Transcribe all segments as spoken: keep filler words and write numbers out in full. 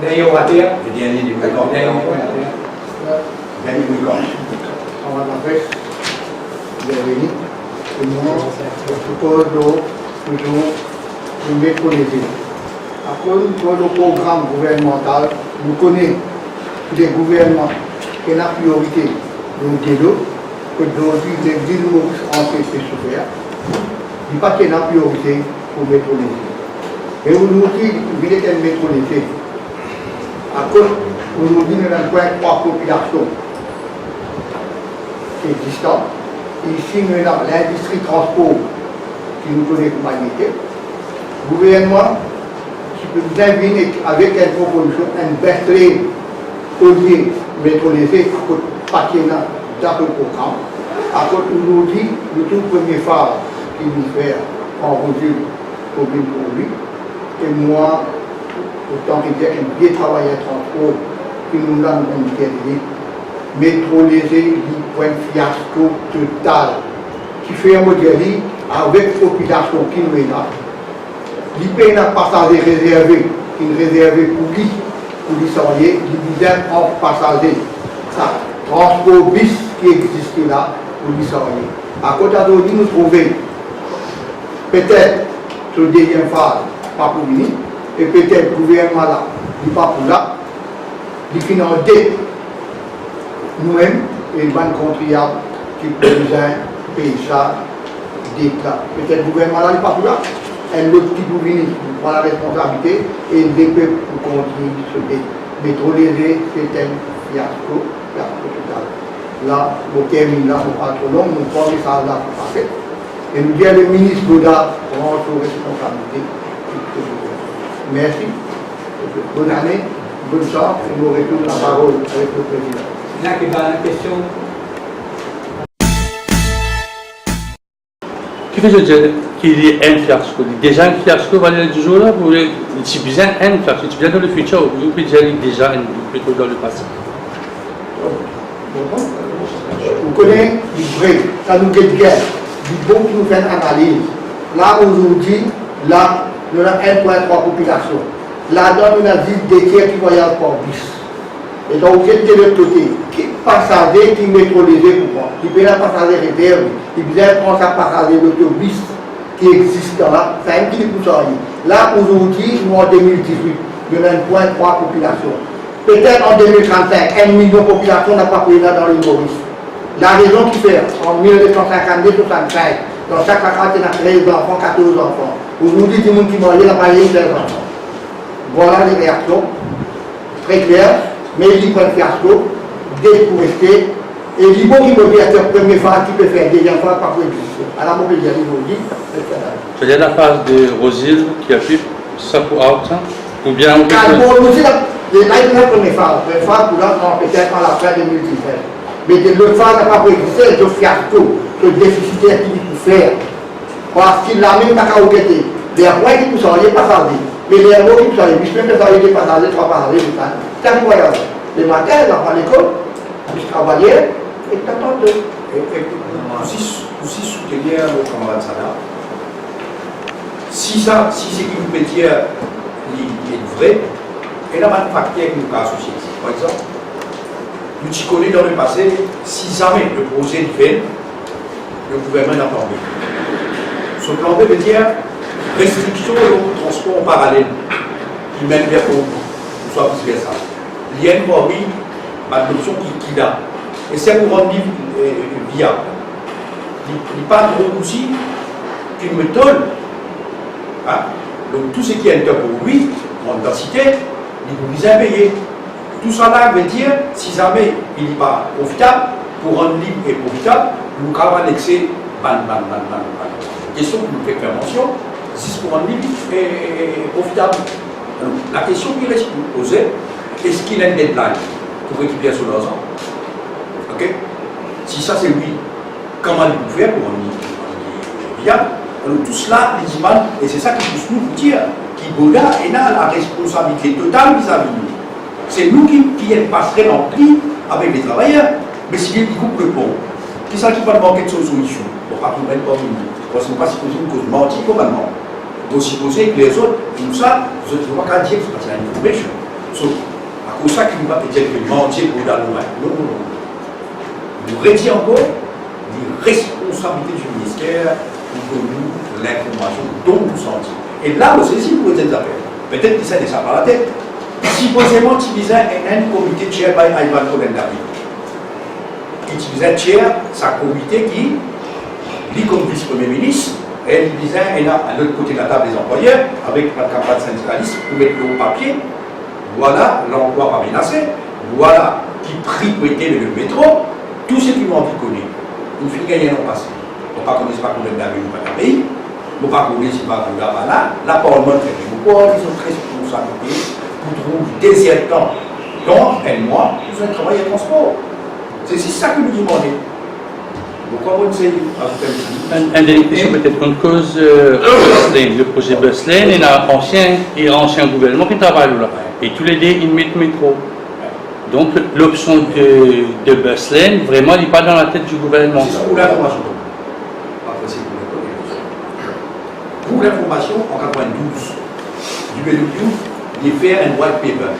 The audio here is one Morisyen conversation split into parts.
Dernie orater. Le dernie de Moulikan. Dernie orater. Dernie Moulikan. Anba lapres, bienveni. E mwa, mo koz lor touzour Metro Leze. Akoz nou koz lor program gouvernmantal, nou kone ki le gouvernman ena priorite lor delo, kot zordi lil Moris antie pe soufer, li pa ti ena priorite pou Metro Leze. Me ozourdi, li vinn enn Metro Leze. Akoz ozourdi nou ena enn pwint trwa popilasion ki existe. Isi nou ena lindistri transpor ki nou kone kouma li ete. Gouvernman ti pe bizin vinn ek, avek enn propozision, enn best rate olie Metro Leze, akoz pa ti ena dat program. Akoz ozourdi, nou trouv premie faz ki nou fer an Rouzil, komin Port-Louis. E mwa, otan ki dir, enn vie travayer transpor ki nou la, nou konn dir li, Metro Leze, li pou enn fiasko total. Kifer mo dir li, avek popilasion ki nou ena, li pena pasaze rezerve, ki rezerve pou li, pou li sarye, li bizin pran pasaze. Sa, transpor bis ki existe la pou li sarye. Akoz zordi nou trouve, petet so deziem faz pa pou vini, e petet gouvernman la, li pa pou la, li finn andet noumem e bann kontribiab ki pou bizin pey sa det la. Petet gouvernman la, li pa pou la, enn lot ki pou vini, pou pran laresponsabilite, e lepep pou kontribie so det. Metro Leze, se enn fiasko, fiasko total. La, mo terminn la, mo pa tro long, mo krwar mesaz la pou pase. E nou dir le minis Godard pran so responsabilite. Mersi. Bonn ane, bonn sans, e mo retourn laparol avek le prezidan. Ena ki bann kestion? Kifer zot dir ki li enn fiasko? Li deza enn fiasko, valer dizour la, pou li, li ti bizin enn fiasko, ti bizin dan le fitir, ou pe dir li deza enn, plito dan le pase. Ou kone, li vre, sa nou get gagn, li bon ki nou fer enn analiz. La, ozourdi, la, nou ena enn pwin trwa popilasion. Ladan, nou ena zis de tier ki vwayaz par bis. E donk, ou get de lot kote, ki pasaze ki Metro Leze pou pran? Li pena pasaze rezerve, li bizin pran sa pasaze lotobis ki existe la, samem ki li pou sarye. La, ozourdi, nou an de mil dizwit, nou ena enn pwin trwa popilasion. Petet an de mil trannsink, enn milion popilasion napa pou ena dan Lil Moris. Larezon kifer, an mil nef san sinkannde, swasann-sink, dan sak lakaz ti ena trez zanfan, katorz zanfan. Ozourdi, dimoun ki marye, napa enn sel zanfan. Vwala le reaksion. Tre kler, me li pou enn fiasko, det pou reste, e li bon ki mo dir, premie faz ti pe fer, deziem faz pa pou existe. Ala mo pe dir li, mo dir, etsetera. Savedir la faz de Rouzil ki ariv, sa pou out, sa? Oubien ou pe... Kan bon, nou ti la, le, la, li pou la premie faz. Premie faz pou la, an, petet an lafin de mil diznef. Me de lot faz, la pa pou existe, so fiasko, so defisiter ki li pou fer. Parski lamem pa kapav gete. Ler pwin ki pou sarye, pasaze. Me ler mo ki pou sarye, bis mem pe sarye de pasaze, trwa pasaze, sa. Sa ki vwayaz. Lematin, zanfan lekol, bis travayer, e tanto. E, e, pou, pou si, pou si soutenir mo kamarad Sana, si sa, si seki nou pe dir, li, li vre, ena bann fakter ki nou kapav asosie. Par exanp, nou ti kone dan lepase, si zame le proze li fer, le gouvernman ena plan B. So plan B vedir restriksion lor transpor paralel ki menn ver Port-Louis, ouswa vis versa. Li enn parmi bann lopsion ki, ki la. E si pou rann li, eh, viab, li, li pa tro osi ki metod, hein? Donk, tou seki enn tou pou li, an kantite, li pou bizin peye. Tousala vedir, si zame li pa profitab, pou rann li e profitab, nou kapav anexe bann, bann, bann, bann, bann kestion ki nou fek fer mansion, zis pou rann li e, e, e profitab. Alor, lakestion ki res pou poze, eski li ena enn deadline pou rekiper so larzan? Ok? Si sa se wi, kouma li pou fer pou rann li, rann li viab? Alor, tousala, li dimann, e se sa ki pous nou pou dir ki Boda ena laresponsabilite total vizavi nou. Se nou ki, ki enn pasrel ant li avek le travayer. Me si li, li koup le pon, kisannla ki pou al market so, so issue? Bon, pa pou enn parmi nou. Parski nou pa sipoze koz manti kouma nou. Mo sipoze ekler zot, e nou sa, zot, zot pa kapav dir ki zot pa ti ena information. So, akoz sa ki nou pa pe dir ki mandie pou dalon, non, non, non. Nou redir ankor, li responsabilite di minister pou donn nou linformasion dont nou santi. E la, mo sezi pou enn zafer. Petet ki sa deza par latet. Sipozeman, ti bizin enn, enn komite chair by Ivan Kolen David. Ki ti bizin chair sa komite ki, li kom vis premie minis, e li bizin ena lot kote latab lezanplwayer, avek bann kamarad sindikalis pou met lor papie, vwala, lanplwa pa menase, vwala ki pri pou ete le, le metro, tou seki nou anvi kone. Nou finn gagn enn an pase. Nou pa kone, se pa kouma nou pa dan pei. Mo pa kone si pa pou la, pa la, la Parlman fer. Mo krwar ki zot responsabilite pou trouv dezertan dan enn mwa, pou zot travay transpor. Se, se sa ki nou dimande. Mo krwar nou inn azout enn ti. Enn, enn dernie kestion petet, kouma koz, euh, bus lane, le proze bus lane, ena ansien, e ansien gouvernman ki travay la. E toulede, inn met metro. Donk, lopsion de, de bus lane, vreman, li pa dan latet di gouvernman. Se pou linformasion. Apre, se pou linformasion. Pou linformasion, an katrevin-douz, W W F li fer enn white paper.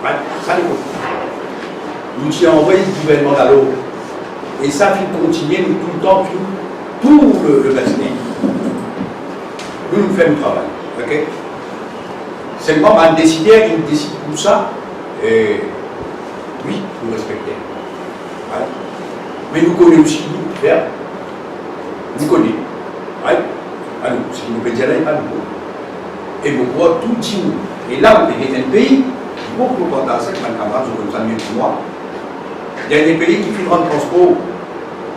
Right? Sa, li, nou ti anvoy gouvernman alor. E sa finn kontigne, nou toultan finn pou le, le bus lane. Nou, nou fer nou travay. Ok? Selman, bann desider, inn desid koumsa, e, wi, nou respekte. Right? Me nou kone osi ki nou fer. Nou kone. Right? Alor, seki nou pe dir la, li pa nouvo. E mo krwar tou dimoun. E la, nou pe get enn pei, mo pou partaz sa ek bann kamarad, zot konn sa mie ki mwa. Dernie pei ki finn rann transpor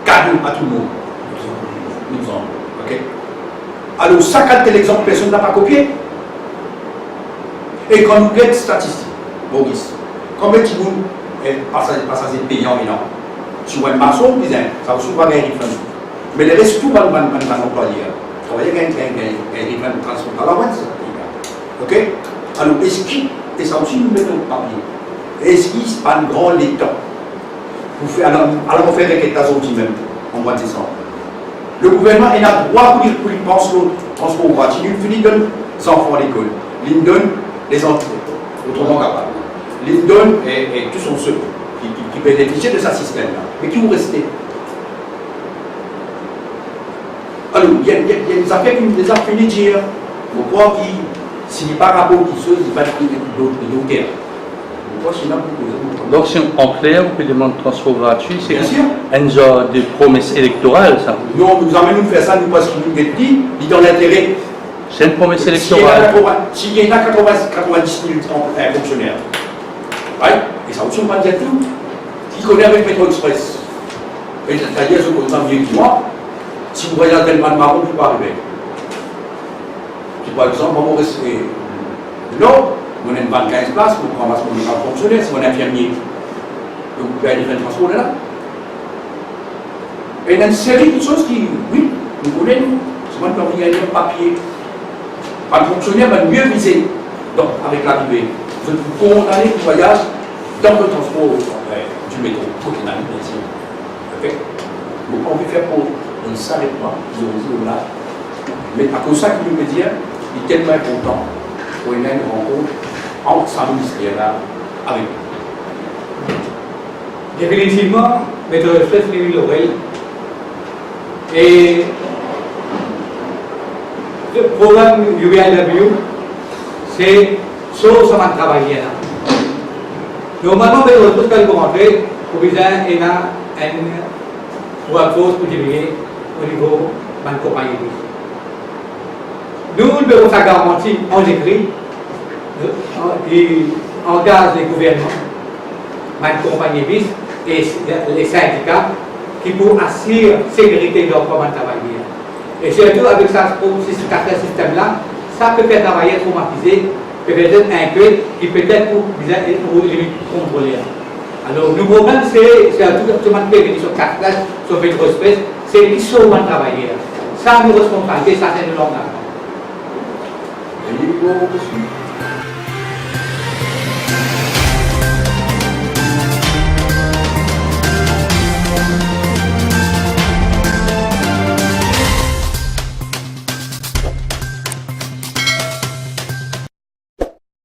kado a tou dimoun. Nou, nou, ok? Alor, sa kalite lexanp, personn la pa kopie. E kan nou get statistik, Boris, konbien dimoun, eh, pasaze, pasaze peyan ena? Si ou enn mason, bizin, sa osi ou pa gagn refund. Me leres tou bann, bann, bann, bann anplwaye, travayer gagn, gagn, gagn, gagn refund transport allowance, sa. Ok? Alor, eski, e sa osi nou met lor papie, eski bann gran letan pou fer, alor, alor nou fer renkèt la zordi mem, an mwa desanm. Le gouvernman ena drwa pou li, pou li pans lor transpor gratis. Li fini donn zanfan lekol, li donn lezanfan, otreman kapab, li donn, e, e tou son sep ki, ki, ki benefisie de sa sistem la. Me ki ou reste? Alor, ena, ena, ena zafer ki nou deza fini dir. Mo krwar ki, si li pa raport kiksoz, li pa fini dan, dan, dan. Mo krwar si ena pou koze, mo krwar. Donk, si an kler, ou pe demann transpor gratwi, se enn zor de promes elektoral, sa? Non, nou, zame nou fer sa, nou, parski nou get li, li dan lintere. Se enn promes elektoral. Si ena katrevin, si ena katrevin, katrevin-dis mil an, eh, fonksioner. Right? E sa osi, nou pa dir tou. Ki kone avek Metro Express? E dayer, zot konn sa mie ki mwa, si ou vwayaz dan bann maron, ou pa arive. Si, par exanp, mwa, mo res, eh, Nord, mo ena enn van kinz plas, mo pou ramas mo bann fonksioner, si mo enn infirmie, donk, ou gagn diferen transpor la. Ena enn seri de kiksoz ki, wi, nou kone, nou, si mo, nou anvi gagn papie. Bann fonksioner, bann mie vize, donk, avek larive, zot pou kondane pou vwayaz dan le transpor, eh, di metro, kot ena li, biensir. Ok? Mo pa anvi fer pou enn sa letan, zordi, la. Me akoz sa ki nou pe dir, li telman inportan pou ena enn rankont ant sa minister la avek nou. Definitivman, Metro Express li, li lorel. E le problem U I W, se sov sa bann travayer la. Normalman, Metro Express, kan li pou rantre, ou bizin ena enn workforce pou dimini o nivo bann konpagni bis. Nou, nou bizin sa garanti an zekri, ki angaz le gouvernman, bann konpagni bis e le sindika ki pou asir sekirite lanplwa bann travayer. E sirtou avek sa, si, si, sa sistem la, sa pe fer travayer tromatize, pe fer zot inkiet, ki petet pou bizin, pou limit kontrole. Alor, nou problem, se, se tou, tou bann pe vini so Carrefour, so Metro Express, se ki sov bann travayer. Sa nou responsabilite, sa se nou langazman.